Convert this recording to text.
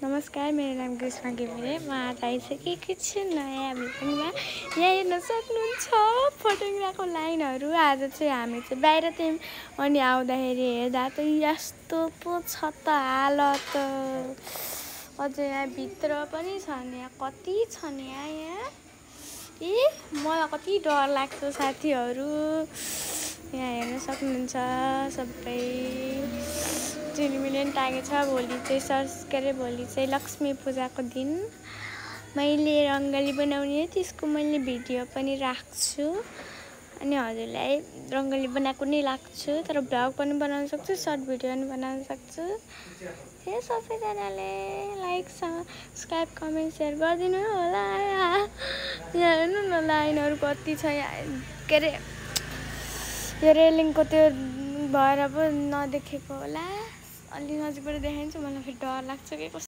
नमस्कार, मेरो नाम ग्रीष्मा घिमिरे। म आज आइसकेको छु नयाँ भ्लगमा। यहाँ हेर्न सक्नुहुन्छ फोटोग्राफको लाइनहरू। आज चाहिँ हामी चाहिँ बाहिर थियौँ अनि आउँदाखेरि हेर्दा त यस्तो पो छ त हालत। अझै यहाँ भित्र पनि छ नि, यहाँ कति छ नि यहाँ। मलाई कति डर लाग्छ साथीहरू। यहाँ हेर्न सक्नुहुन्छ सबै झिलिमिली टाँगेको छ। भोलि चाहिँ लक्ष्मी पूजाको दिन मैले रङ्गोली बनाउने, त्यसको मैले भिडियो पनि राख्छु अनि हजुरलाई रङ्गोली बनाएको नै राख्छु। तर भ्लग पनि बनाउन सक्छु, सर्ट भिडियो पनि बनाउन सक्छु। हे सबैजनाले लाइक सब्सक्राइब कमेन्ट सेयर गरिदिनु होला। यहाँ हेर्नु न लाइनहरू कति छ यहाँ। के अरे यो रेलिङको त्यो भएर पो नदेखेको होला। अलि नजिकबाट देखाइदिन्छु, मलाई फेरि डर लाग्छ कि।